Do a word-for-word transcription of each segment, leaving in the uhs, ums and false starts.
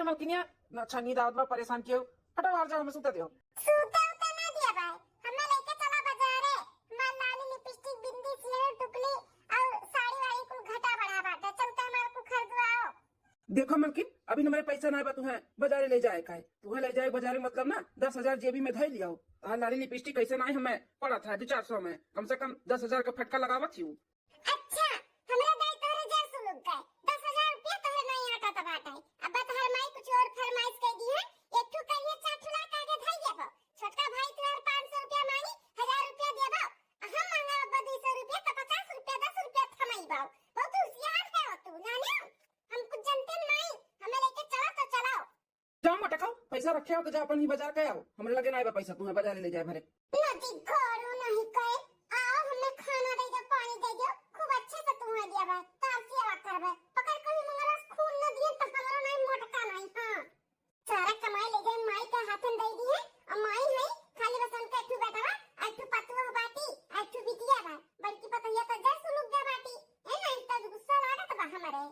मलकिनिया, अच्छा नींद आवत बा, परेशान कियो। हटाओ, हार जाओ, हमें सूते दियो। सूते उते ना दिया भाई, हमें लेके चला बाजारे। हमार लाली, लिपस्टिक, बिंदी, सिंदूर, टुकली और साड़ी वाड़ी कुल घटा बढ़ा बाटे। चल के हमार कुल खरीदवाओ। देखो मलकिन, अभी हमारे पैसा ना बा तुहें बाजारे ले जाए का है। तुहें ले जाए बाजारे मतलब ना दस हजार जेबी में धई लियाओ। तहार लाली लिपस्टिक कैसे ना है, हमें पड़ा था दो चार सौ में, कम से कम दस हजार का फटका लगावत ही हूँ। अच्छा, हमरा दाई तोहरे जर सुलुक गए। दस हजार रुपया तोहरे नाई आटा तब आटा है। अब तोहर माई कुछ और फरमाइश कर दी है, एक ठो करिए चार ठो ला के आगे धई देबो। छोटका भाई तोहर पाँच सौ रुपया मांगी, हजार रुपया देबो। आ हम मांगा अब दो सौ रुपया, तो पचास रुपया, दस रुपया थमाई बाओ। बहुत होशियार है हो तू, जाने? हम कुछ जानते नहीं, हमें लेके चला तो चलाओ। जाओ मोटकाओ, पैसा रखे हो तो जा अपन ही बाजार के आओ। हमरे लगे ना आए बा पैसा, तुम्हें बाजार ले जाए भरे। नदी घोड़ू नहीं कहे, आओ हमें खाना दे दो, पानी दे दो, खूब अच्छे से तुम्हें दिया बा, तार सेवा करबे। पकड़ के भी मंगरस खून न दिए तो हमारा नहीं मोटका नहीं, हाँ। सारा कमाई ले जाए माई के हाथन दे दी है, और माई है खाली बस उनका एक ठो बेटवा, एक ठो पतुआ बाटी, एक ठो बिटिया बा। बड़की पतोहिया तो जर सुलुक गया बाटी, ए नहीं तो गुस्सा लागत बा हमारे।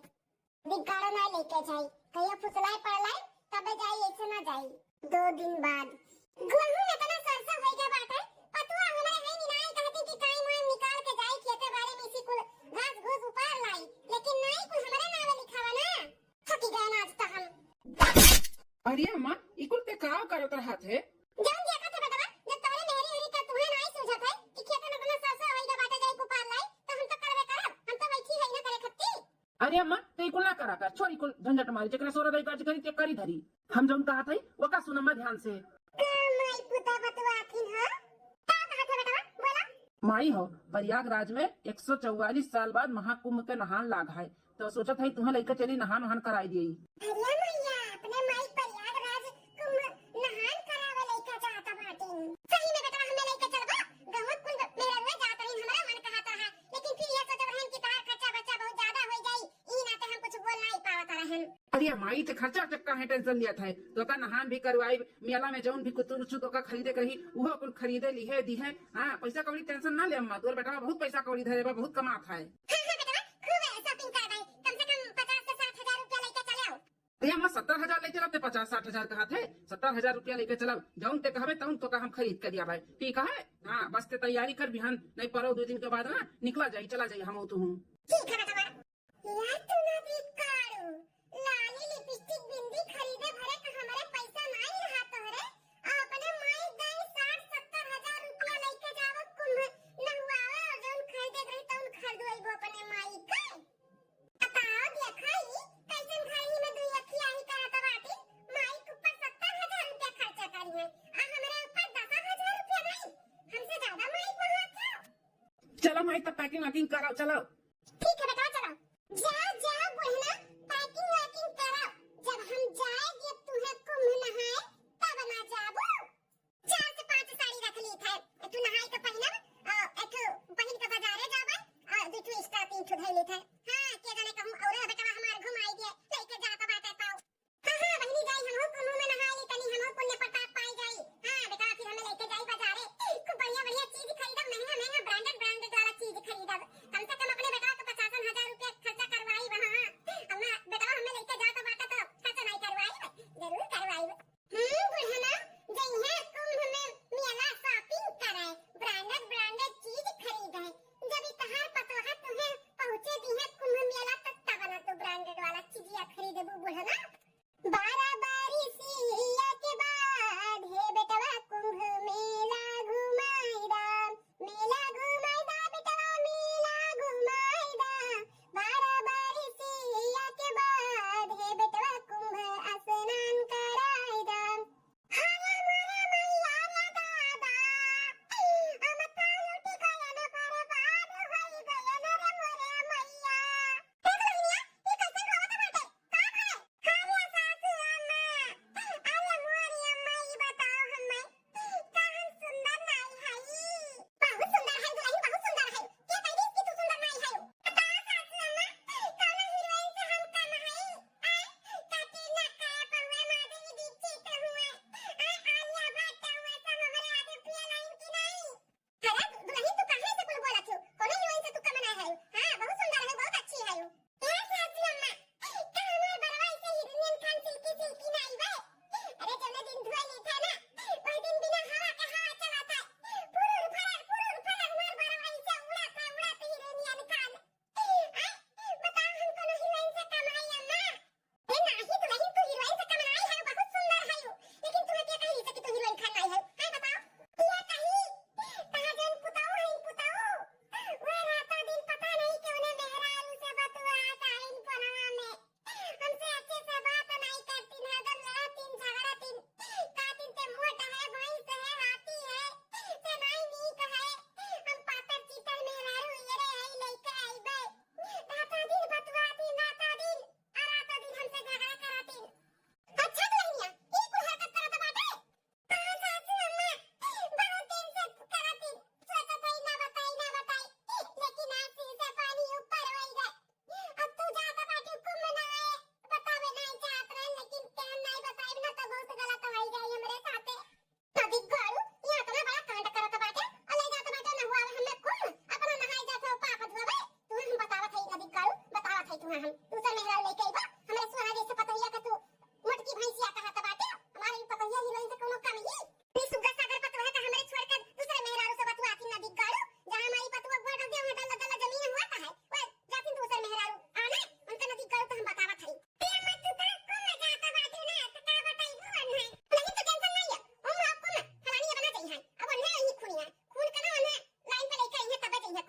बिगाड़ो ना लेके जाई, कहियो फुसलाए पड़लाई, तबे जाई, ऐसे ना जाई। दो दिन बाद। गहूं में इतना सरसों होई गया बाटे, पतुआ हमारे है नी, नाई कहती कि टाइम वाइम निकाल के जाई खेते बाड़ी में इसी कुल घास घूस उपार लाई, लेकिन नाई कुल हमारे नावे लिखावा ना। थकी गए ना आज तो हम। अरे अम्मा, ई कुल ते का करत रहत है? जौन देखत है बेटवा, जब तोहरे मेहरी उरी का तुम्हें नाई सूझत है कि खेते में इतना सरसों होई गया बाटे, जाई उपार लाई, तो हम तो करबे करब, हम तो बैठी है ना करे खत्ती। अरे अम्मा, ते कुल ना करा कर, छोड़ी कुल झंझट मारी, जेकरे सोरा दाई काज करी, ते करी धरी। हम जौन कहा था, वो का सुनम्मा ध्यान से। का माई पुता बतुआथिन हो? का कहा था बेटवा? बोला। माई हो, प्रयागराज में एक सौ चौवालीस साल बाद महाकुंभ के नहान लाग है, तो सोचत है तुम्हें लेके चली नहान वहान कराई दिए। अरे मैया, अपने माई प्रयागराज कुंभ नहान करावे लेके जाता बाटिन। सही में बेटवा हमें लेके चलबा? गाँव कुल मेहररुआ जात रही, हमरा मन कहत रहा, लेकिन फिर यह सोचत रहन कि तार खर्चा बर्चा बहुत ज्यादा हो जाई, ई नाते हम कुछ बोल नहीं पावत रहन। अरे माई, ते खर्चा चक्का है, टेंशन लिया था, तो का नहान भी करवाई, मेला में जौन भी कुतुर उचु तो का खरीदे के रही, वो कुल खरीदे लिहे दी है। हाँ, पैसा कौड़ी टेंशन ना ले अम्मा, तोर बेटवा बहुत पैसा कौड़ी धरे बा, बहुत कमात है। हाँ, हाँ बेटवा, खूब shopping करवाई, कम से कम पचास से साठ हजार रुपया लेके चले आओ। अरे अम्मा, सत्तर हजार ले चलब ते पचास साठ हजार कहा थे, सत्तर हजार रुपया लेके चलब, जौन ते कहबे तौन तो का हम खरीद के दिया भाई, ठीक है? हाँ, बस ते तैयारी कर, बिहान नहीं परो दो दिन के बाद ना निकला जाई, चला जाई हम तू। ठीक है बेटवा। यार तू ना भी काढ़ू, लाली लिपस्टिक बिंदी खरीदे भरे का हमरे पैसा नहीं रहा तोहरे, आ अपने माई दाई साठ सत्तर हजार रुपया लेके जावो कुंभ नहुआवे और जौन खरीदे के रही तौन खरीदवाइबो अपने माई के। बताओ देखा ई कैसन घरही में दुई अखिया ही करत बाटी, माई के ऊपर सत्तर हजार रुपया खर्चा करी है, आ हमरे ऊपर दस हजार रुपया नहीं, हमसे ज्यादा माई कहाँ था? चलो माई, तब packing वैकिंग कराओ, चलो। ठीक है बेटा, चलो। जा, जा बहिना, packing वैकिंग कराओ, जब हम जाए जब तुहे कुंभ नहाए, तब ना जाबू। चार से पाँच साड़ी रख ली थे, एक ठो नहाए के पहिनब, आ, एक ठो पहिन के बाजारे जाबे, आ, दू ठो extra तीन ठो धई ली थे। हाँ, के जाने कहूँ और बेटवा हमार घुमाई दिए, लेके जात बाटे पाओ। हाँ, हाँ, बहिनी जाई, हमहू कुंभ में नहाई ली तनी, हमहू पुण्य प्रताप पाई जाई। हाँ, बेटा फिर हमें लेके जाई बाजारे, खूब बढ़िया बढ़िया चीज खरीदब, महंगा महंगा branded branded वाला चीज खरीदब। कम से कम अपने बेटवा के पचासन हजार रुपया खर्चा करवाई।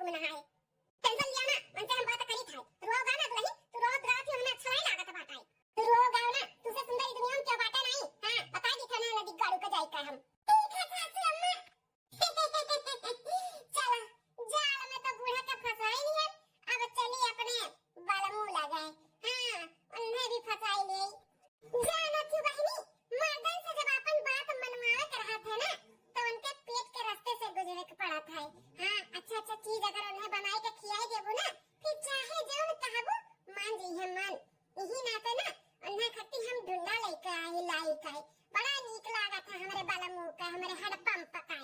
ना है। टेंशन लिया ना, उनसे हम बात करी था। रोवा ना दुलही, तू रोत गावत ही हमें अच्छा नहीं लागत बाटे। तू रोवा ना, तुझसे सुंदर ई दुनिया में क्या बाटे नहीं। हाँ, बता दी था ना नदी गाड़ू का जाई का हम। ठीक है सासू अम्मा। चला, जाल में तो बूढ़ा के फंसाई लिया, अब चली अपने बलमू लगे। हाँ, उन्हें भी फंसाई ले। जाना थी बहनी, मर्दन से जब अपन बात मनवावे के रहत है ना, तो उनके पेट के रास्ते से गुजरे के पड़त है। हाँ, अच्छा अच्छा चीज अगर उन्हें बनाए के खियाई देबू ना, फिर चाहे जौन कहबू, मान जइहे मन। यही नाते ना, उन्हें खातिर हम ढूंढा लेके आई, लाई के। बड़ा नीक लागत है हमरे बलमू का, हमरे हड़पंप का।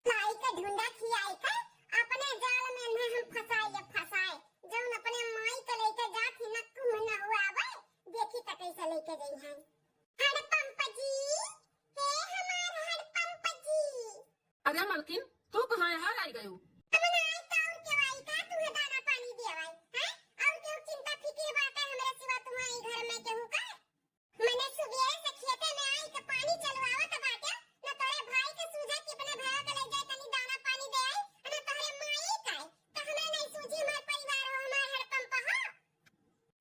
लाई के ढूंढा खियाई के, अपने जाल में उन्हें हम फंसाए, फंसाए। जौन अपने माई के लेके जात ही ना, कुम्भ न हुआ बे, देखी त कैसे लेके जइहे। हड़पंप जी, हे हमार हड़पंप जी। अरे मलकिन, तू कहाँ यहाँ आई गयू? अब ना आई तो और केहू आई का तुम्हें दाना पानी देवाई, हैं? और केहू चिंता फिकिर बाटे हमरे सिवा तुम्हें ई घर में केहू का? मने सुबेरे से खेते में आई के पानी चलवावत बाटे, न तोरे भाई के सूझा कि अपने भैया के ले जाए तनी दाना पानी दे आई, न तोहरे माई का। त हमरा नहीं सूझी, हमार परिवार हो, हमार हड़पंप हो।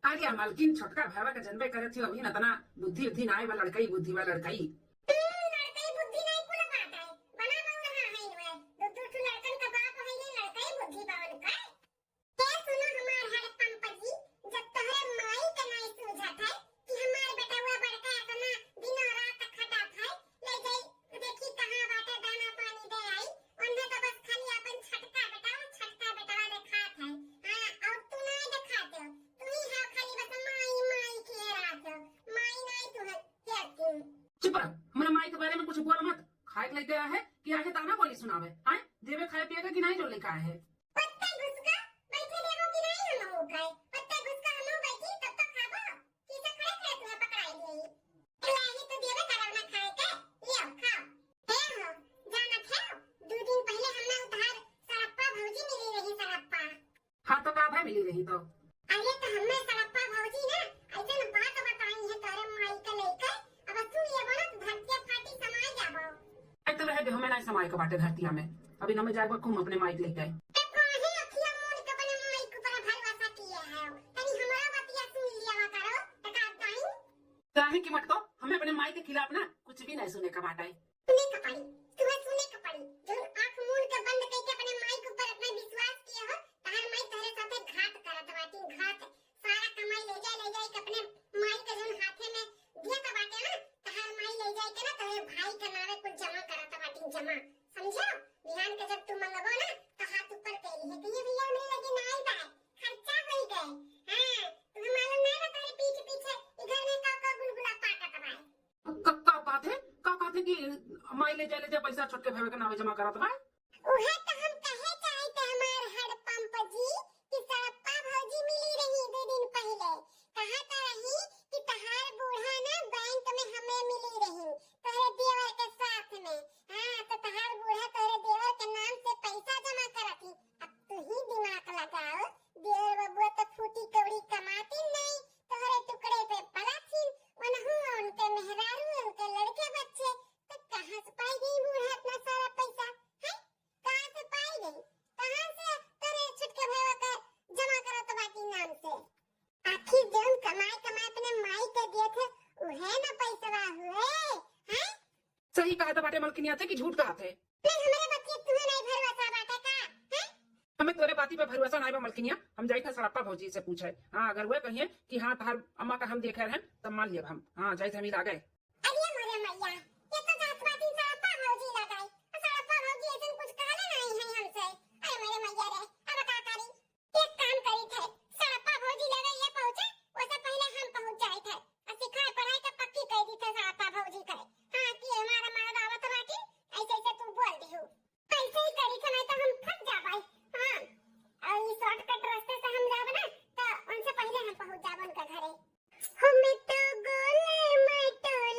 अरे मलकिन, छोटका भैया के जनबे करत ही, अभी न तना बुद्धि उद्धि ना आए बा, लड़कई बुद्धि बा, लड़कई। हम्म, लड़कई बुद्धि नहीं कुल बात है, बना बहु रहा है इनमें, दो दो ठो लड़कन का बाप है, ये लड़कई बुद्धि बा उनका। ए सुनो हमार हड़पंप जी, जब तोहरे माई के नाई सूझत है कि हमार बेटवा बड़का इतना दिनों रात खटात है, ले जाई देखी कहाँ बाटे दाना पानी दे आई, उन्हें तो बस खाली अपन छटका बेटवा, छटका बेटवा देखात है। हाँ, और तू नाई देखात हो, तू ही है खाली बस माई माई के रात हो, माई नाई तू है, क्या तू? चुप रह, हमारे माई के बारे में कुछ बोल मत। खाए के लेके आए है कि आके ताना बोली सुनावे? आए, देवे खाए पिए का कि नहीं जो लेके आए है? पत्ते घुसका, बैठे देबो कि नहीं हम हो गए? पत्ते घुसका हम हो बैठी, तब तक खाबो। किसे खड़े खड़े तुम्हें पकड़ाई गई? लाही तो देवे करब ना खाए के, लियो खाओ। ए हो, जानत है, दो दिन पहले हमने उधार सड़प्पा भौजी मिली रही, सड़प्पा। हाँ, तो का भाई मिली रही तो? अरे, तो हमें सड़प्पा भौजी ना, ऐसे न बात बताई है तोरे माई के लेके, अब सुन लेबो ना, तो धरतिया फाटी समाई जाबो। आई तो रहे दे, हमें नहीं समाए के बाटे धरतिया में। अभी न मैं जाए बा, घूम अपने माई के लेके। ए, काहे अखिया मूंद के अपने माई के ऊपर भरोसा किए है? तनी हमरा बतिया सुन लिया करो, तो का बताई? काहे कि मटको, हमें अपने माई के खिलाफ ना कुछ भी नहीं सुने का बाटे। सुने के पड़ी, तुम्हें सुने के पड़ी। जौन आँख मूंद के बंद कइके अपने माई के ऊपर अपना विश्वास किए हो, तहार माई तोहरे साथे घात करत बाटी, घात। सारा कमाई ले जाए, ले जाए के अपने माई के जौन हाथे में दिया तो बाटे ना, तहार माई ले जाए के ना तोहरे भाई के नावे कुछ जमा करत बाटी, जमा। समझो? बिहान के जब तू मंगबो ना, तो हाथ ऊपर करी है कि ये भैया हमरे लगे ना आई बा, खर्चा होई गए। हाँ, तुम्हें मालूम ना, ना तोहरे पीछे पीछे इधर में का का गुलगुला पाटत बा। क-, का कहत है? का कहत है कि माई ले जा, ले जा, पैसा छोटके भैया के नावे जमा करत बा? उहे तो हम कहे चाहित हमार हड़पंप जी कि सड़प्पा भौजी मिली रही दो दिन पहिले। कहत रही कि तहार बूढ़ा ना बैंक में हमें मिली रही, तोहरे देवर के साथ में। हाँ, तो तहार बूढ़ा तोहरे देवर के नाम से पैसा जमा करत ही। अब तू ही दिमाग लगाओ, देवर बबुआ तो फूटी कौड़ी कमाती नहीं, तोहरे टुकड़े पे पलाथिन, वनहु उनके मेहरारू, उनके लड़के बच्चे, तो कहाँ से पाई गई बूढ़ा इतना सारा पैसा? हैं? कहाँ से पाई गई? कहाँ से तोरे छुटके भैया का जमा करत बाटी नाम से? आखिर जौन कमाए कमाए अपने माई के दिए थे, उहे ना पैसवा हुए, हैं? सही कहत बाटे मलकिनिया थे कि झूठ कहत है? नहीं, हमरे बतिया तुम्हें नहीं भरोसा बाटे का, हैं? हमें तोरे बाती पे भरोसा नहीं बा मलकिनिया, हम जाइत है सड़प्पा भौजी से पूछे। हाँ, अगर वे कहिए कि हाँ, तहार अम्मा का हम देखे रहन, तब मान लियब हम। हाँ, जाइत है, हम ही लागे। अरे मोरे मैया, ये तो जात बाटी सड़प्पा भौजी लगाई। सड़प्पा भौजी ऐसन कुछ कहले नहीं है हमसे। अरे मोरे मैया रे, अब का करी? एक काम करी थे, सड़प्पा भौजी लगे ये पहुँचे, ओसे पहले हम पहुँच जाए थे। आ सिखाए पढ़ाए के पक्की कह दी थे सड़प्पा भौजी के। हाँ, कि हमारा मर्द आवत बाटी, ऐसे ऐसे तू बोल दिहू। ऐसे ही करी थे, नहीं तो हम फंस जाबाई। हाँ, और ये shortcut रास्ते से हम जाब ना, तो उनसे पहले हम पहुँच जाब उनका घरे। हम तो गोले मटोले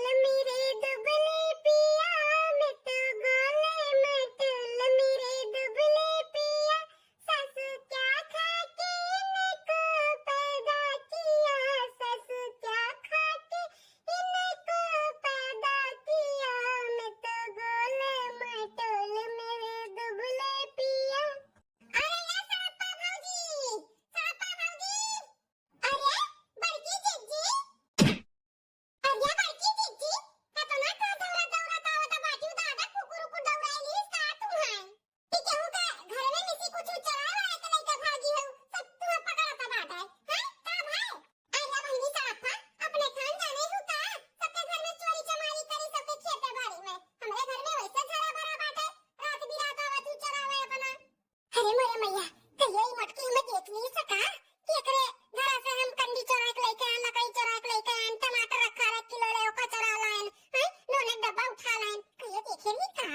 अरे मोरे मैया, कहियो ई मोटकी हमें देख ली सका कि एकरे घरा से हम कंडी चोरा के लेके आएन, लकड़ी चोरा के लेके आएन, टमाटर रखा रहे किलो ले ओका चोरा लाएन, हैं? नोने डब्बा उठा लाएन, कहियो देखे ली का?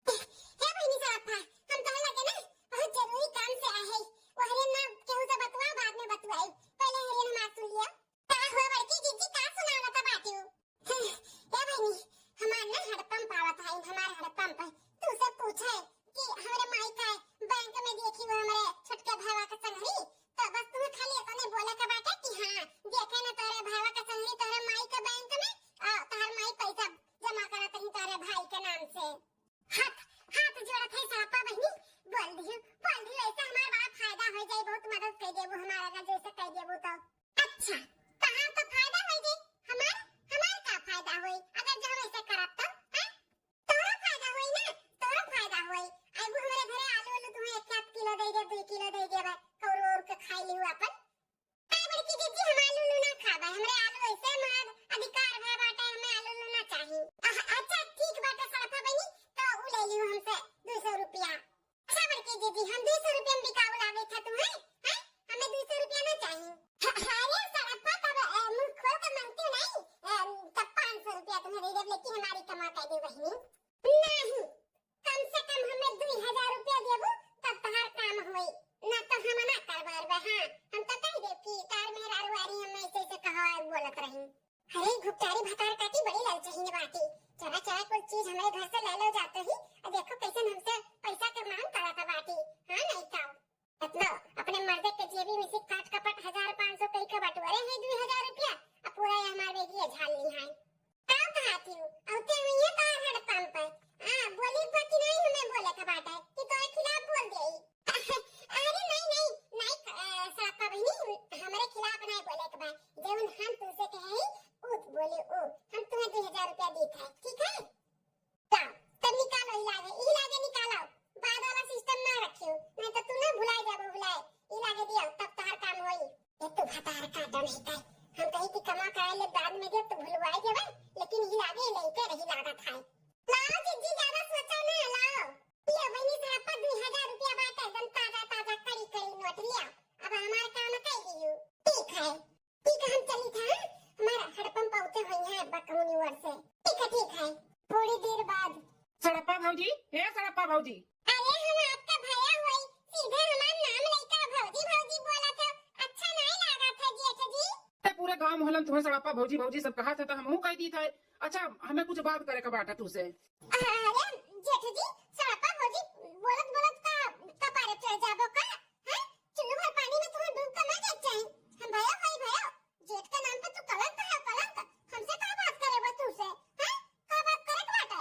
हे बहिनी सड़प्पा, हम तोहरे लगे ना बहुत जरूरी काम से आए हैं। वो हरियन ना केहू से बतुआ, बाद में बतुआई, पहले हरियन हमार सुन लिया। का हुआ बड़की जीजी, का सुनावत बाटियो? हे बहिनी, हमार ना हेडपंप आवत है, हमार हेडपंप है। तू से पूछे कि हमरे माई का बैंक में देखी वो हमरे छोटके भावा के संगरी, तो बस तुम्हें खाली इतने बोले के बाटे कि हाँ, देखे ना तोहरे भावा के संगरी तोहरे माई के बैंक में, आ, तोहर माई पैसा जमा करत ही तोहरे भाई के नाम से। हाथ, हाथ जोड़त है सड़प्पा बहिनी, बोल दियो, बोल दियो, ऐसे हमार बड़ा फायदा हो जाए, बहुत मदद कर देबू हमारा, अगर जैसे कर देबू तो। अच्छा, तहार तो फायदा हो जाए, हमार, हमार का फायदा होई अगर जो हम ऐसे करब तो, हैं? तोहरा फायदा होई ना, तोहरा फायदा होई। आइबू हमरे घरे आलू, आलू तुम्हें एक आध किलो दे दे, दो किलो दे दे, कौर और के खाई लियो अपन। ए बड़की जीजी, हम आलू उलू ना खाबे, हमरे आलू ऐसे हमार अधिकार भा बाटे, हमें आलू उलू ना चाही। अह, अच्छा ठीक बाटे सड़प्पा बहिनी, तो उ ले लियो हमसे दो सौ रुपया। अच्छा बड़की जीजी, हम दो सौ रुपया में बिकाऊ लागे था तुम्हें, हैं? हमें दो सौ रुपया ना चाही। ह-, अरे सड़प्पा, तब, ए, मुंह खोल के मांगती हो नहीं, ए, तब पाँच सौ रुपया तुम्हें दे देब, लेकिन हमारी कमा कर दे बहिनी। नहीं, कम से कम हमें दो हजार रुपया देबू, तब तहार काम होई, ना तो हम ना करवारबे। हाँ, हम तो कह देब कि तार मेहरारू आरी हम ऐसे ऐसे कहो बोलत रही। अरे घुपटारी भतार काटी बड़ी ललचहिन बाटी, चला चला कुछ चीज हमरे घर से ले लो जाते ही, और देखो कैसे हमसे पैसा के मांग करत बाटी। हाँ नहीं का, मतलब अपने मर्दे के जेबी में से काट कपट हजार पाँच सौ कई के बटोरे है दो हजार रुपया, अब पूरा ये हमारे बेगिए झाल ली है। का कहती हूँ? औते हुई है तार हेडपंप है। हाँ, बोली पर कि नहीं हमें बोले के बाटे कि तोरे खिलाफ बोल देई। अरे नहीं, नहीं, नहीं, अ, सड़प्पा बहिनी, हमरे खिलाफ नहीं बोले के बा। जौन हम तुमसे कहे ही, उ बोले उ। हम तुम्हें दो हजार रुपया दी था, ठीक है? लाओ, तब निकालो, ई लागे, ई लागे निकालो। बाद वाला सिस्टम ना रखियो, नहीं तो तू ना भुलाए जाबो, भुलाए। ई लागे दियो, तब तोहार काम होई। ये तू भतार का डन है का? हम कही कि कमा कराए ले बाद में दे, तू भुलवाए देबे, लेकिन ई लागे लेके रही लागत है। लाओ जीजी, ज्यादा सोचो ना, लाओ। ये बहिनी सड़प्पा दो हजार रुपया बाटे, एकदम ताजा ताजा कड़ी कड़ी नोट लिया। अब हमार काम कर दियो। ठीक है। ठीक है, हम चली था, हमारा हेडपंप बहुते होई है बकमुनी ओर से। ठीक है, ठीक है। थोड़ी देर बाद। सड़प्पा भौजी, हे सड़प्पा भौजी। अरे हम आपका भैया होई, सीधे हमार नाम लइका भौजी भौजी बोला था, अच्छा नहीं लागा था जेठ जी। ते पूरे गांव मोहल्ला में तुम्हें सड़प्पा भौजी भौजी सब कहा था तो हमहू कह दी था। अच्छा, हमें कुछ बात करे का बात है तुझसे। अरे जेठ जी, सड़प्पा भौजी बोलत बोलत का कपारे चढ़ जाबो का? हैं? चुल्लू भर पानी में तुम्हें डूब के ना जाए चाही। हम भयो हई भयो। जेठ के नाम पे तू कलंक है, कलंक। हमसे का बात करे बा तू से? हैं? का बात करे के बाटे?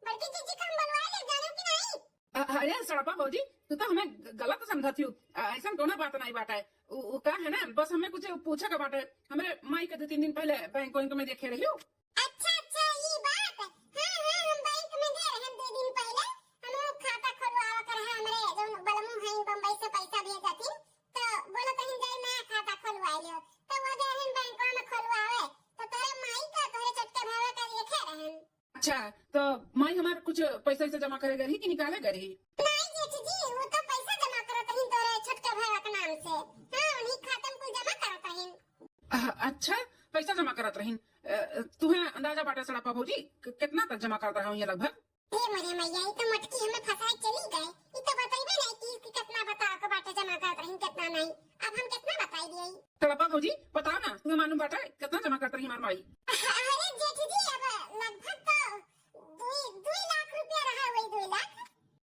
बड़की जीजी के हम बुलवाए ले, जानो कि नहीं? अ-, अरे सड़प्पा भौजी, तू तो हमें ग-, गलत समझत हियो। अ, ऐसन कोनो बात नहीं बाटे। उ, उ का है ना, बस हमें कुछ पूछे के बाटे। हमरे माई के दो तीन दिन पहले बैंक वैंक में देखे रहियो। अच्छा, अच्छा, ई बात। हाँ, हाँ, हम बैंक में गए रहन दो दिन पहले। हम खाता खोलवावे के रहा हमरे, जौन बलमू हैं बम्बई से पैसा भेजतिन, तो बोलत हन, "जाई नया खाता खोलवाए लियो।" तो वो गए हन बैंकवा में खोलवावे, तो तोरे माई का, तोरे छोटके भावा का देखे रहन। अच्छा, तो माई हमार कुछ पैसा वैसा जमा करे गई कि निकाले गई? नहीं जेठ जी, वो तो पैसा जमा करत हन तोरे छोटके भावा के नाम से। हाँ, उन्हीं खाते में कुल जमा करत हन। अ-, अच्छा, पैसा जमा करत रहिन। अ, तुहें अंदाजा बाटे सड़प्पा भौजी, क-, कितना तक जमा करत रहा ये लगभग? ए मोरे मैया, ई तो मोटकी हमें फंसाए चली गए। ई तो बतइबे नहीं की कि कितना बताओ के बाटे जमा करत रहिन, कितना नहीं। अब हम कितना बताई दिए? सड़प्पा भौजी, बताओ ना, तुम्हें मालूम बाटे कितना जमा करत रही हमार माई? अरे जेठ जी, अब लगभग तो दुई, दुई लाख रुपया रहा, वही दुई लाख।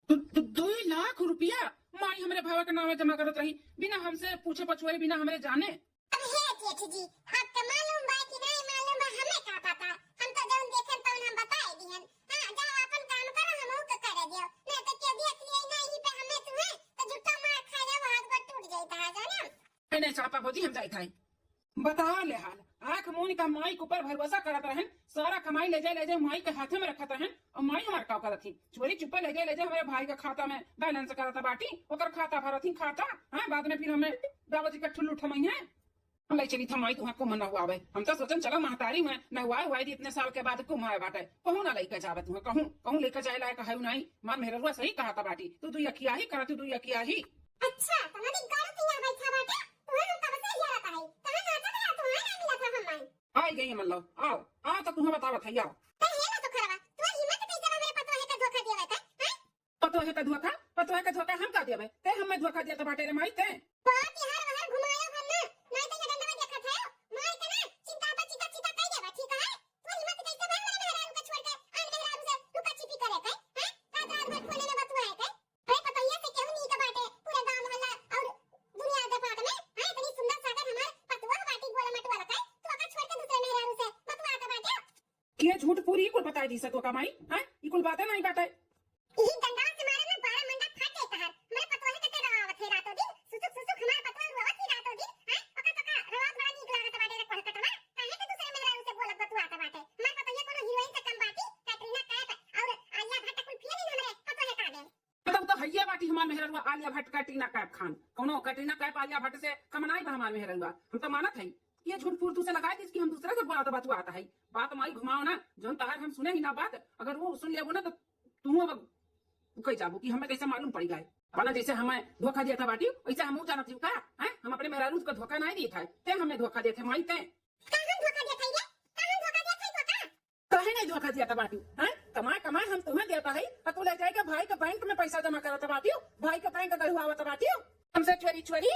दु-, दु-, दुई लाख रुपया माई हमरे भावा के नाम जमा करत रही, बिना हमसे पूछे पछुआए, बिना हमरे जाने। अब हे जेठ जी, आपके मालूम बा कि नहीं मालूम बा, हमें का पता। हम तो जौन देखेन तौन हम बताए दिहन। हाँ, जाओ आपन काम करो, हमहू के करे दियो। नहीं तो के देख लिए ना यहीं पे हमें तुम्हें, तो झूठा मार खा जाओ, हाथ गोड़ टूट जाई तहार, जाने। नहीं, नहीं, सड़प्पा भौजी, हम जाइत हई। बताओ ले हाल, आँख मून का माई के ऊपर भरोसा करत रहन, सारा कमाई ले जाए, ले जाए, माई के हाथे में रखत रहन, और माई हमार का करत ही? चोरी चुप्पे ले जाए, ले जाए, हमरे भाई के खाता में बैलेंस करत बाटी, ओकर खाता भरत ही, खाता, हाँ, बाद में फिर हमें बाबूजी का ठुल्लू ठमई है। हम लइ चली था माई तुहाँ कुम्भ नहवावे। हम तो सोचन चला महतारी में नहवाए हुआई दी इतने साल के बाद कुम्भ आए बाटे। कहूँ ना लइके जावे तुहाँ, कहूँ, कहूँ लइके जाए लायक है नहीं। मार मेहररुआ सही कहा था बाटी, तू दुई अखिया ही करा, तू दुई अखिया ही। अच्छा, तो नदी गाड़ू तिया बैठा बाटे, तुहाँ हम कब से घेरा था है। कहाँ नाचा था, तुहाँ ना मिला था हम माई। आई गई मन लो, आओ, आओ तो तुहाँ बतावत है, आओ। तो हे ना तो खरवा, तू हिम्मत कैसे बा मेरे पतोहे का धोखा दिया था, हैं? पतोहे का धोखा? पतोहे का धोखा हम का देबे? ते हमें धोखा देत बाटे रे माई ते। बात यार बाहर घुमायो हम ना, नहीं तो ये डंडा देखत है। मार के ना चिंता पर चिता चिता कह देबा, ठीक है? तू हिम्मत कैसे बा मेरे मेहरारू के छोड़ के आन मेहरारू से लुका छिपी करे के, हैं? रात रात भर फोन में बतुआए के। अरे पतोहिया से केहू नीक बाटे, पूरे गांव मोहल्ला और दुनिया जपाट में, हैं? इतनी सुंदर सागर हमार पतोह बाटी बोला मटवाला का, तू ओका छोड़ के दूसरे मेहरारू से बतुआत बाटे। के झूठ पूरी कुल बताई दी सतो का माई, हैं? ई कुल बातें नहीं बाटे। इही डंडा से मारे ना बारह मंडा फाट जाए तहार। हमरे पतोहे के ते रोवावत है रातों दिन, सुसुक सुसुक हमार पतोह रोवत ही रातों दिन, हैं? ओका तोका रोवावत बड़ा नीक लागत बाटे रे कोलकटवा। काहे के दूसरे मेहरारू से बोलत बतुआत बाटे? हमार पतोहिया कोनो हीरोइन से कम बाटी, कैटरीना कैफ और आलिया भट्ट कुल फिल्म हमरे पतोहे का दे। मतलब तो हइये बाटी हमार मेहररुआ आलिया भट्ट, कैटरीना कैफ खान। कोनो कैटरीना कैफ आलिया भट्ट से कम नाई बा हमार मेहररुआ। हम तो मानत है। ये झूठ फूल तू से लगाई दिस कि हम दूसरे से बोलत बतुआत है। बात माई घुमाओ ना, जौन तहार हम सुने ही ना बात, अगर वो सुन लेबो ना तो तू अब कह जाबो कि हमें कैसे मालूम पड़ गए। अपना जैसे हमें धोखा दिया था बाटी, वैसे हम जानत ही का, हैं? हम अपने मेहरारू का धोखा नहीं दिए था, ते हमें धोखा दिए थे माई ते। काहे धोखा देत हई रे? काहे धोखा देत हई धोखा? काहे नहीं धोखा दिया था बाटी? हैं? कमाए कमाए हम तुम्हें देता है, और तू ले जाएगा भाई के बैंक में पैसा जमा करत बाटी, भाई के बैंक गढ़वावत बाटी, हमसे चोरी चोरी।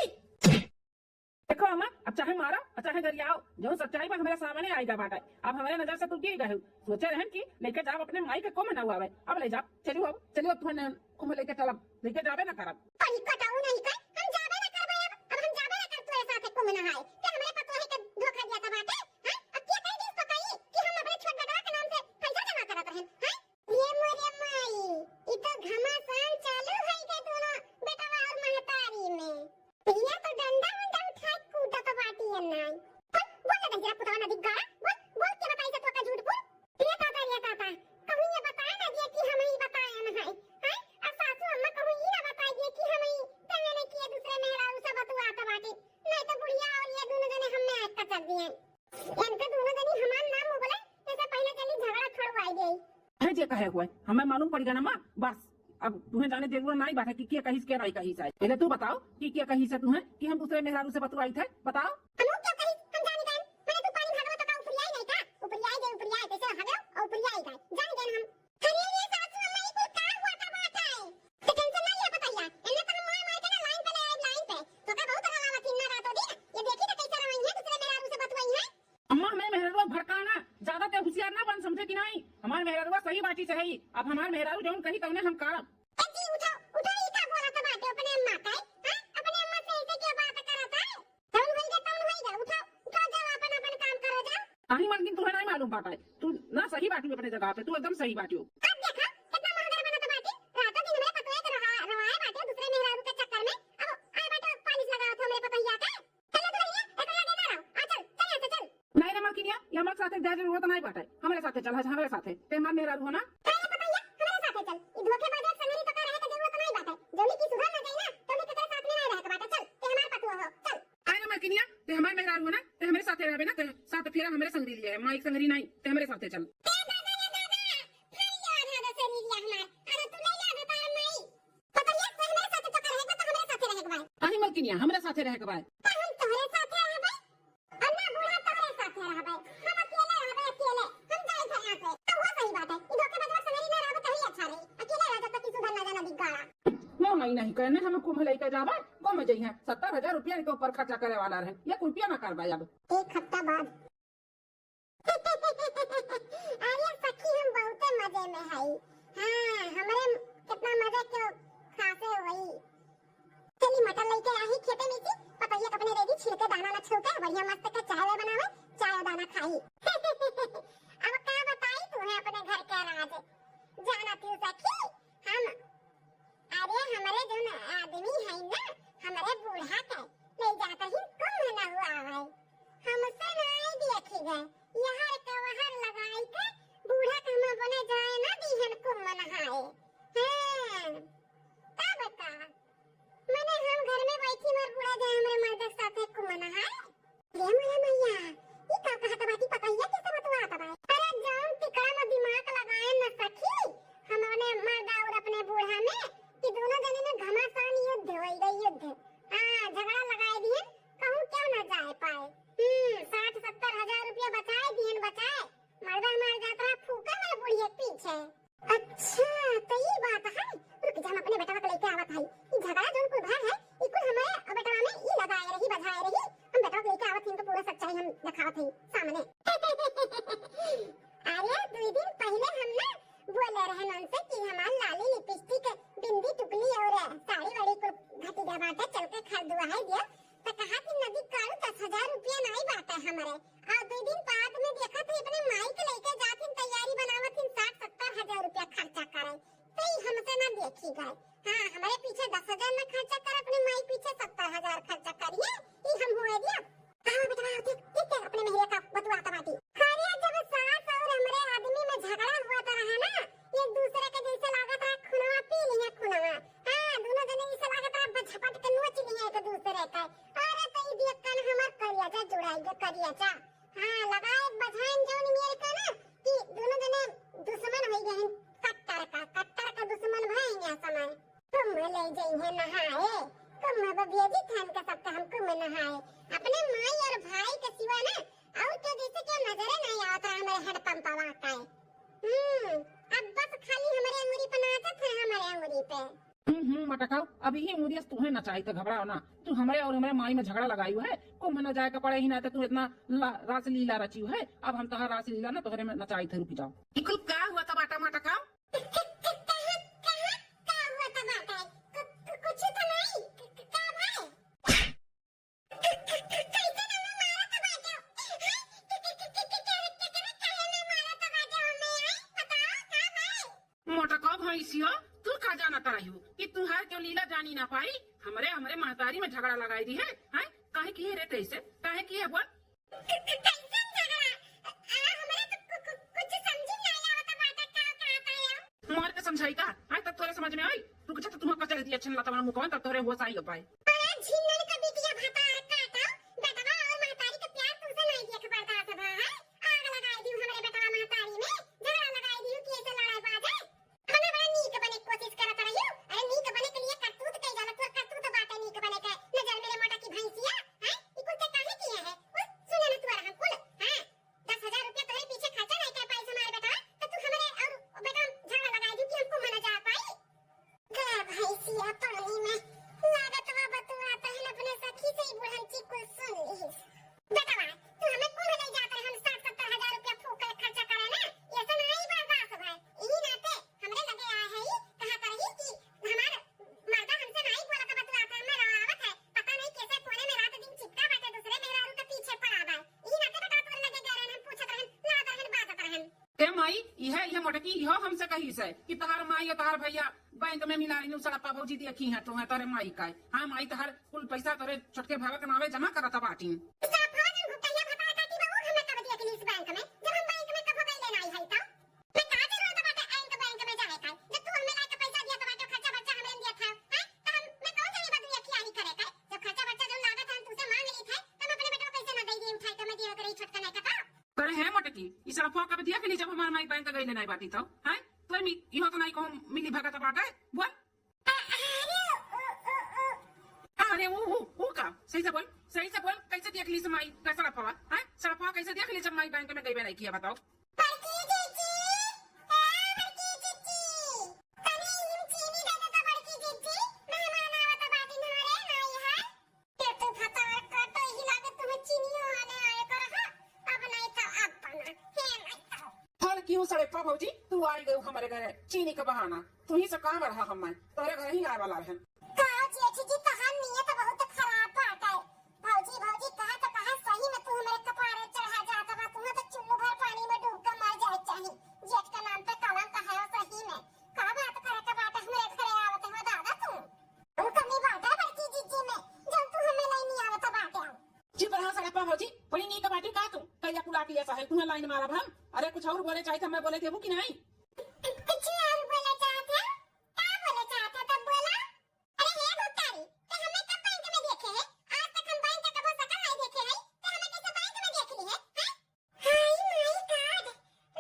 देखो अम्मा, अब चाहे मारो और चाहे गरियाओ, जो सच्चाई बा हमारे सामने आएगा बाटे। अब हमारे नजर से तू गिर गए हो। सोचे रहन कि लेके जाओ अपने माई के कुंभ नहवावे, अब ले जाओ, चलियो अब, चलियो अब तुम्हें कुंभ लेके चलब, लेके जाबे ना करब। कहीं कटाऊ नहीं कर, हम जाबे ना करबे अब, अब हम जाबे ना करब तोरे साथे कुंभ नहाए। ते हमरे पतोहे के धोखा दिया था बाटे, हैं? अब के कह दिस तो कही कि हम अपने छोट बेटवा के नाम से पैसा जमा करत रहन, हैं? ये मोरे माई, ई तो घमासान चालू है के दोनों बेटवा और महतारी में। ये तो डंडा उंडा उठाए कूदत बाटी है नाई। बोल, बोल ना दहिजरा पुतवा नदी गाड़ा, बोल, बोल के बताई से तोका झूठ बोल। ये ताता, ये ताता, कहूँ ये बताए ना दिए कि हम ही बताए न है, हैं? और सासू अम्मा कहूँ ई ना बताई दिए कि हम ही तंगने किए दूसरे मेहरारू से बतुआत बाटी। नहीं तो बुढ़िया और ये दोनों जने हमें आग का कर दिए। इनके दोनों जनी हमार नाम बोले, ऐसे पहले चली झगड़ा छोड़वाई दे। है जे कहे हुए, हमें मालूम पड़ गया ना माँ, बस अब तुम्हें जाने जरूरत नहीं बात है कि क्या कही के नहीं कही से। पहले तू बताओ कि क्या कही से तुम्हें कि हम दूसरे मेहरारू से बतुआई थे, बताओ। हम क्या कही, हम जानी गए, मैंने तू पानी भागवत का उपरियाई नहीं का, उपरियाई गए, उपरियाई कैसे हगो और उपरियाई गए, जानी गए हम। अरे ये सासू अम्मा, ये कुल का हुआ था बात है? तो टेंशन ना ले पतैया, एने तो हम मार मार के ना लाइन पे ले आए, लाइन पे। तो का बहुत हवा थी ना रातों दिन, ये देखी तो कैसे रवाई है, दूसरे मेहरारू से बतवाई है। अम्मा, हमें मेहरारू भड़काना, ज्यादा ते होशियार ना बन, समझे कि नहीं? हमार मेहरारू सही बाटी से है, अब हमार मेहरारू जौन कही तौने हम करब। ए जी, उठो, उठो, ई का बोलत बाटे अपने अम्मा का, हैं? अपने अम्मा से ऐसे क्या बात करत है? तौन होई गे, तौन होई गे, उठो, उठो, जाओ, अपन, अपन काम करो, जाओ। नहीं, मलकिन, तुम्हें नहीं मालूम बाटे, तू ना सही बाटी अपने जगह पे, तू एकदम सही बाटी हो। अब देखा, कितना महगर बनत बाटी, रातों दिन हमरे पतोहे के रहा-, रवाए बाटे दूसरे मेहरारू के चक्कर में, अब आए बाटे पालिश लगावत हो हमरे पतोहिया के। चलो दुल्हनिया, एकरा आगे ना रहो, आ चल, चल यहाँ से चल। नहीं रे मलकिनिया, ये हमारे साथे जाए जरूरत नहीं बाटे, हमारे साथे चल, हमारे साथे, ते हमार मेहरारू हो ना। अरे पतैया, हमारे साथे चल, ई धोखेबाज संगरी तो का रहे के जरूरत नहीं बाटे, जौनी की सुधर ना जाई ना, तौनी के तेरे साथ में नहीं रहे के बाटे, चल, ते हमार पतोह हो, चल। आए ना मलकिनिया, ते हमार मेहरारू हो ना, ते हमरे साथे रहबे ना, ते साथ फेरा हमरे संगरी लिए है, माई संगरी नहीं, ते हमरे साथे चल। ए दादा रे दादा, फाड़ ले आधा दशहरी लिया हमार, अरे तू ले ले आधा तार माई। पतरिया से हमरे साथे तो रहे के, तो हमरे साथे रहे के बाय। अरे मलकिनिया, हमरे साथे रहे के बाय। तो हम तोहरे साथे रहबे, और ना बूढ़ा तोहरे साथे रहबे। हम अकेले रहबे, अकेले। हम जाए घर यहाँ से। तो वो सही बात है, ई धोखेबाजवा संगरी ना रहबे, तही अच्छा रही। अकेले रह, जब तक कि सुधर ना जाना दिग्गाड़ा। ना, नहीं, नहीं, कहने हमें कुंभ लेके जाबे, कुंभ जइहे। सत्तर हजार रुपया के ऊपर खर्चा करे वाला रहे, एक रुपया ना करबे अब। एक हफ्ता बाद। अरे सखी, हम बहुते मजे में हई। हाँ, हमरे कितना मजे के खासे होई। चली मटर लेके आही खेते में से, पतैया के अपने रेडी छिलके दाना ना छूटे, बढ़िया मस्त के चाय वाय बनावे, चाय दाना खाई। अब का बताई तू है अपने घर के राज, जाना तू सखी, हम अरे हमरे जौन आदमी है ना, हमरे बूढ़ा के ले जात ही कुंभ नहवावे। हमसे नाई देखी गए, यहर के वहर लगाई के बूढ़ा के हम अपने जाए ना दीहन कुंभ नहाए। हाँ, तब का? मने हम घर में बैठी अथी सामने। अरे, दुई दिन पहिले हम ना बोले रहन उनसे कि हमार लाली, लिपस्टिक, बिंदी, टुकली और साड़ी वाड़ी कुल घटिया बाटे, चल के खरीदवा है दिया। तो कहा कि नदी कालू दस हजार रुपया नाई बाटे हमरे। और दुई दिन बाद में देखा थे अपने माई के लेके जात हिन, तैयारी बनावत हिन, साठ सत्तर हजार रुपया खर्चा करे। तो ई हमसे ना देखी गए। हाँ, हमरे पीछे दस हजार ना खर्चा कर, अपने माई पीछे सत्तर हजार खर्चा करिए, ई हम हुए दिया। आओ बेटवा, आओ, देख, देख, देख, अपने मेहरिया का बतुआत बाटी। अरे, जब सास और हमरे आदमी में झगड़ा हुआ तो रहा ना, एक दूसरे के जैसे लागत रहा खुनवा पी लिया खुनवा। हाँ, दोनों जने जैसे लागत रहा बस झपट के नोच लिया एक दूसरे का। अरे, तो ई देख कन हमार करिया जा जुड़ाई गया, करिया जा। हाँ, लगा एक बझाइन जौन मेरे का ना कि दोनों जने दुश्मन हो गए हैं, कट्टर का, कट्टर का दुश्मन भए हैं समय। कुंभ ले जइहे नहाए, कुंभ अब भेजी थान के सबके हम कुंभ नहाए। अपने माई और भाई के सिवा ना और केहू जैसे केहू नजरे नहीं आवत रहा हमरे हेड पंपवा का। हम्म, अब बस खाली हमरे अंगुरी पे नाचत है, हमरे अंगुरी पे। हम्म, हम्म, मटकाऊ, अब यही अंगुरिया से तुम्हें नचाई तो घबराओ ना। तू हमरे और हमरे माई में झगड़ा लगाई है, कुंभ न जाए के पड़े ही ना तो तू इतना ला-, रासलीला रची है। अब हम तोहर रासलीला ना तोहरे में नचाई थे, रुक जाओ। ई कुल का हुआ था बाटा मटकाऊ? क-, क-, क-, कहाँ, कहाँ, का हुआ था बाटा? कु-, कु-, कुछ तो नहीं। क-, क-, का भाई? क-, क-, क-, कैसे तुमने मारा था बाटा? हाँ? क-, क-, क-, क-, क-, क-, क-, काहे ना मारा था बाटा हमें, हाँ? बताओ, का भाई? मोटका भैंसिया, तू का जानत रही हो कि तुहार क्यों लीला जानी ना पाई? हमरे, हमरे महतारी में झगड़ा लगाई दी है, हैं? काहे किए रे तैसे? काहे किए बोल? क-, क-, कैसन झगड़ा? आ, हमरा तो कु-, कु-, कुछ समझ में ना आवत बाटे, का कहत है? मार के समझाई का? आय तब तोरे समझ में आई? रुक जा, तो तुम्हें कचर दिया छन लता मुकवन, तब तोरे होश आई हो पाए। अरे झिन्नन का बिटिया भतार काटा, बेटवा और महतारी के प्यार तुमसे नहीं देख बर्दाश्त भा है। आग लगाई दी हमरे बेटवा महतारी में, झगड़ा लगाई दी कि ऐसे लड़ाई बाजे। हमें बड़ा नीक बने के कोशिश करत रही। अरे नीक बने के लिए करतूत कई जाला, तोर करतूत बाटे नीक बने के। नजर मेरे मोटा की भैंसिया, हैं? ई कुल ते काहे किए है? उस, सुने न तोरा हम कुल, हैं? दस हजार रुपया तोहरे पीछे खर्चा नहीं कर पाई हमारे बेटा, तो तू हमरे और बेटा झगड़ा लगाई दी कि हमको मना जा पाई। गया भैंसिया पानी में, लागत बा बतुआ तहन अपने सखी से ही बुढ़ंची कुल सुन लीस। बेटवा, तू हमें कुल नहीं जात रहे, हम साठ सत्तर हजार रुपया फूक के खर्चा करे ना, ये सब नहीं बर्दाश्त भाई। यही नाते हमरे लगे आए है, कहा करही कि हमार मर्दा हमसे नहीं बोला था, बतुआ था, हमें रोआवत है। पता नहीं कैसे कोने में रात दिन चिपका बैठे दूसरे मेहरारू के पीछे पड़ा बा। यही नाते बेटा तोरे लगे गए रहन, हम पूछत रहन, लड़त रहन, बाजत रहन। ए माई, इहे, इहे मोटकी, इहो हमसे कही से कि तहार माई और तहार भैया बैंक में मिला रही, सड़प्पा भौजी देखी है, तो है तोरे माई का। हाँ माई, तहार कुल पैसा तोरे छोटके भाई के नावे जमा करत बाटी। सड़प्पा जन घुटैया भतार काटी बा, उ हमें कब देख लीस बैंक में, जब हम बैंक में कबो गइले नाई है तो। मैं का जरूरत बाटे बैंक, बैंक में जाए का, जब तू हमें लाके पैसा दिया तो बाटे, खर्चा बर्चा हमें दिया था, हैं? तो हम, मैं कौन जाने बा दुनिया की आही करे का, जब खर्चा बर्चा जो लागत है हम तुझसे मांग ली थे, तो हम अपने बेटवा कैसे ना दे दिए उठाई के, मैं दिया करे छोटका नहीं का तो। करे है मोटकी, ई सड़प्पा कब देख ली जब हमार माई बैंक गइले नाई बाटी तो, हैं? तोर मी-, इहो तो नाई कहूँ मिली भगत बाटे, बोल। अरे, उ, उ, उ। अरे, उ, उ, उ का? सही से बोल, सही से बोल, कैसे देख ली से माई का सड़प्पा, हैं? सड़प्पा कैसे देख ली जब माई बैंक में गइबे नहीं किया, बताओ? बड़की जीजी, ए बड़की जीजी, तनी इम चीनी दे दे तो बड़की जीजी, मेहमान आवत बाटी ना रे, नाई है। ए तो भतार काटो ही लागे तुम्हें चीनियो आने आए कर हा। अब नहीं तो अब बना। हे नहीं तो। हर क्यों सड़प्पा भौजी, तू आई गयो हमारे घरे चीनी का बहाना। तू ही से काम रहा हम, मैं तोरे घर ही आए वाला रहन। का जेठ जी, तहार नियत बहुत खराब बाटे। भौजी, भौजी कहा तो कहा, सही में तू हमारे कपारे चढ़ा जात बा। तू तो चुल्लू भर पानी में डूब के मर जाए चाही। जेठ के नाम पे कलंक है सही में। का बात करे के बाटे, हमारे घरे आवत हो दादा तू। उ कमी बाटे बड़की जीजी में, जब तू हमें लाइन आवत बाटे। चुप रहा सड़प्पा भौजी, बड़ी नीक बाटी का तू? कैला कुला के ऐसा है, तुम्हें लाइन मारब हम। अरे कुछ और बोले चाहे तो मैं बोले देबू कि नहीं? कुछ और बोले चाहत है? का बोले चाहत है तब बोला। अरे हे भुतारी, ते हमें कब बैंक में देखे है? आज तक हम बैंक का कबो शकल नहीं देखे है, ते हमें कैसे बैंक में देख ली है, हैं? हाय माय गॉड,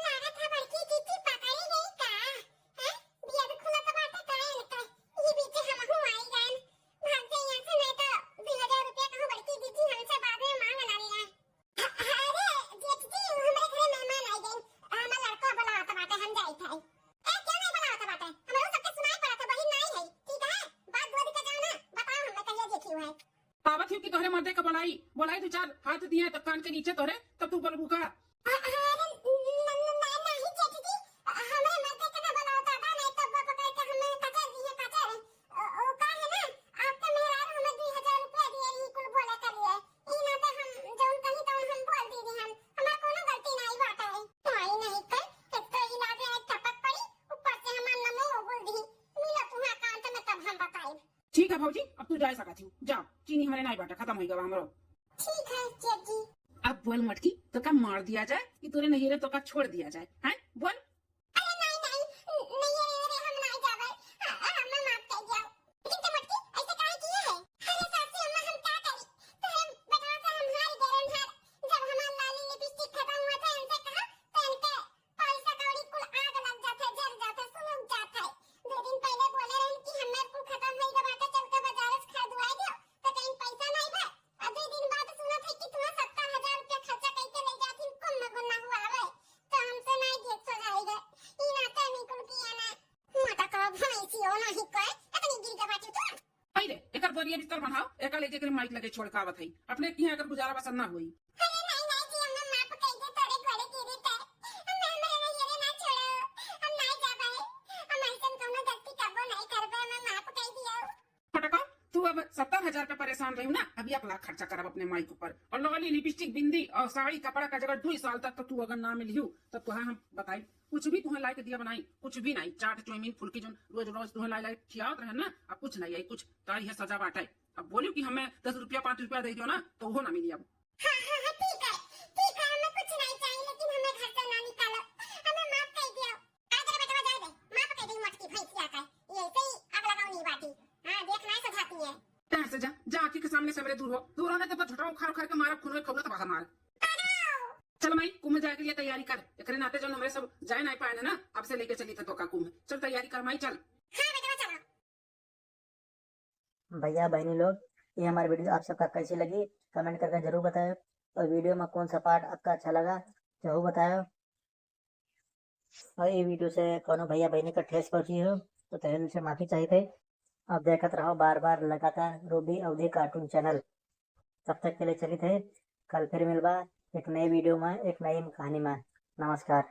लागत है बड़की जीजी पकड़ी गई का? हैं? बियद खुलत बाटे का इनका? ई बीचे हमहू आई गएन। भाग जाए यहाँ से, नहीं तो दो हजार रुपया कहूँ बड़की जीजी हमसे बाद में मांग ना ले। अरे जेठ जी, हमरे घरे मेहमान आई गए, हमार लड़का बुलावत बाटे, हम जाई आवत ही कि तोहरे मर्दे का बोलाई, बोलाई दो चार हाथ दिए तो कान के नीचे तोहरे, तब तू बोलबू का? अ-, अरे, न-, न-, न-, नहीं चाची जी, हमरे मर्दे के ना बोलाओ दादा, नहीं तो वो पकड़ के हमें कचर दिए, कचर। ओ, ओ, का है ना, आपके मेहरारू हमें दुई हजार रुपया दिए, ई कुल बोले करिए। ई नाते हम जौन कही तौन हम बोल दी हम। हमार कोनो गलती नहीं बाटे। माई नहीं कर, एक तो ई लागे आज टपक पड़ी, ऊपर से हमार नमो बोल दी। मिलो तुम्हार कांत में तब हम बताई। ठीक है भौजी, अब तू जाए सकत हूँ, जा, चीनी हमारे नहीं बाटे, खत्म हो गवा हमरो। ठीक है चाची। अब बोल मटकी, तो का मार दिया जाए कि तोरे नैहरे तो का छोड़ दिया जाए, हैं? बोल। अरे नहीं, नहीं, नहीं, अरे, अरे, हम नहीं जाबे। अ-, अ-, हमें माफ कर दियो। लेकिन तो मटकी, ऐसे काहे किए है? अरे सासू अम्मा, हम का करी? तोहरे बेटवा से हम हार गए, हम हार। जब हमार लाली लिपस्टिक खत्म हुआ था, इनसे कहा, तो इनके पैसा कौड़ी कुल आग लग जात है, जर जात है, सुलग जात है। दो दिन पहले बोले रहन कि हमार कुल खत्म होई गवा, तो चल के बाजार से खरीदवाई दियो। तो कहीं पैसा नहीं बा। आ दो दिन बाद सुनत है कि तुम्हें सत्तर हजार रुपया खर्चा करके ले जाथिन कुंभ में गुन्ना हुआ हवे। तो हमसे नहीं देख सो जाएगा। ई नाते निकुल किया ना। मोटा का भैंसी हो नहीं कोई, इतनी गिर के बाटी तू। आई रे, एकर बोरिया बिस्तर बनाओ, एका ले जेकर माइक लगे छोड़ के आवत है। अपने किहाँ एकर गुजारा बसर ना होई। अरे नहीं, नहीं जी, हमें माफ कर दे, तोरे गोड़े गिरी ते। हमें, हमें नैहरे ना छोड़ो, हम नहीं जाबे। हम ऐसन कौनो गलती कबो नहीं करबे, हमें माफ कर दियो। फटका, तू अब सत्तर हजार पे परेशान रही ना, अभी एक लाख खर्चा करब अपने माई के ऊपर। और लवली लिपस्टिक, बिंदी और साड़ी, कपड़ा का जगह दुई साल तक तो तू अगर ना मिलियो, तब तुहा हम बताई, कुछ भी तुहा लाइके दिया बनाई, कुछ भी नहीं, चाट, चाउमीन, फुल्की जोन रोज रोज तुहा लाई लाई खियावत रहे ना, अब कुछ नहीं आई, कुछ तारी है सजा बाटे। अब बोलियो कि हमें दस रुपया, पाँच रुपया दे दियो ना, तो वो ना मिली अब। हाँ, हाँ, हाँ, ठीक है, ठीक है, हमें कुछ नहीं चाहिए, लेकिन हमें घर से ना निकालो, हमें माफ कर दियो। का करे बेटवा, जाए दे, माफ कर दे, मटकी भैंसिया का, ये ऐसे ही आग लगाओ नहीं बाटी। हाँ, देख नहीं सजाती है। प्यार से जा, जा, आँखी के सामने से मेरे दूर हो, दूर हो ना, तब तो झोटा उखाड़ उखाड़ के मारा, खून में खौलत बाहर मार। चल माई, कुंभ जाए के लिए तैयारी कर, एकरे नाते जो हमरे सब जाए नहीं पाए ना, अब से लेके चली तो का कुंभ। चल तैयारी कर माई, चल। हाँ बेटवा, चलो। भैया बहनी लोग, ये हमारी वीडियो आप सबका कैसी लगी, कमेंट करके जरूर बताएं। और वीडियो में कौन सा पार्ट आपका अच्छा लगा, जरूर बताएं। और ये वीडियो से कोनो भैया बहनी का ठेस पहुंची हो, तो तहे दिल से माफी चाहिए थे। अब देखत रहो बार बार लगातार रूबी अवधी कार्टून चैनल। तब तक के लिए चलित है, कल फिर मिलबा एक नई वीडियो में, एक नई कहानी में। नमस्कार।